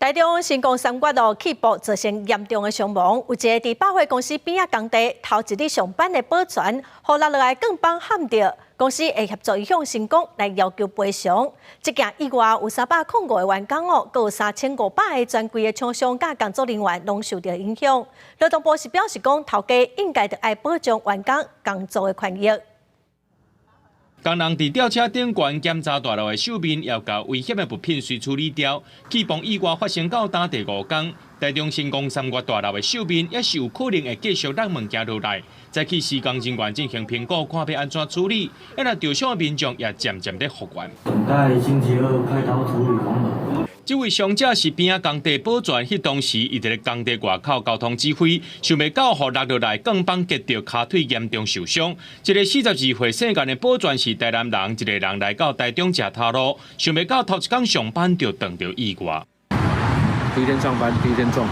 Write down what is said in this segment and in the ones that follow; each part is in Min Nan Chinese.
台中新光三越路氣爆造成嚴重的傷亡，有一个佇百貨公司邊仔工地頭一日上班的保全，予落落來鋼板撼著，公司會協助伊向申告來要求賠償。這件意外有305個員工哦，閣有3500個專櫃的廠商佮工作人員攏受著影響。勞動部是表示講，頭家應該著愛保障員工工作的權益。工人佇吊車頂懸檢查大樓的獸面，要共危險的物品隨處理掉。氣泵意外發生到今第五工，台中新光三越大樓的獸面也是有可能會繼續落物件落來。早起施工人員進行評估，看欲按怎處理。啊若受傷的民眾也漸漸咧復原。等待星期二開刀處理縫合。這位傷者是邊仔工地保全，彼當時伊佇咧工地外口交通指揮，想袂到予落落來鋼板擊著跤腿嚴重受傷。這个42歲姓顏的保全是台南人，一个人來到台中食頭路，想袂到頭一工上班就碰著意外。第一天上班，第一天撞。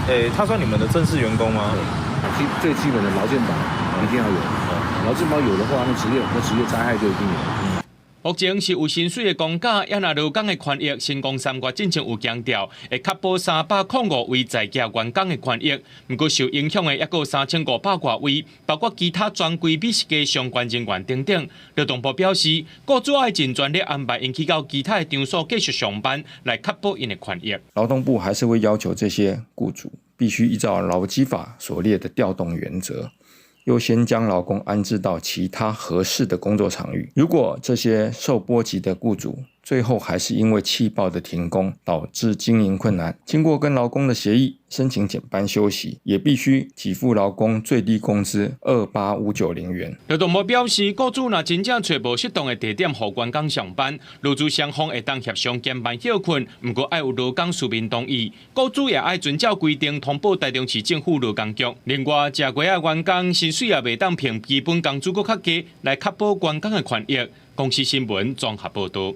欸，他算你們的正式員工嗎？最基本的勞健保一定要有，勞健保有的話，那職業災害就一定有。目前是有薪水的工價，也若勞工的權益，新光三越進前有強調，會確保305位在職員工的權益。毋過受影響的猶閣有3500外位，包括其他專櫃美食家相關人員等等。勞動部表示，雇主愛盡全力安排𪜶去到其他的場所繼續上班，來確保𪜶的權益。勞動部還是會要求這些雇主必須依照勞基法所列的調動原則，優先將勞工安置到其他合適的工作場域。如果這些受波及的雇主最後還是因為氣爆的停工導致經營困難，經過跟勞工的協議，申請減班休息，也必須給付勞工最低工資28590元。勞動部表示，雇主若真正揣無適當的地點予員工上班，勞資雙方會當協商減班歇睏，毋過愛有勞工書面同意，雇主也愛遵照規定通報台中市政府勞工局。另外，食雞仔員工薪水也袂當憑基本工資閣較低，來確保員工的權益。公視新聞綜合報導。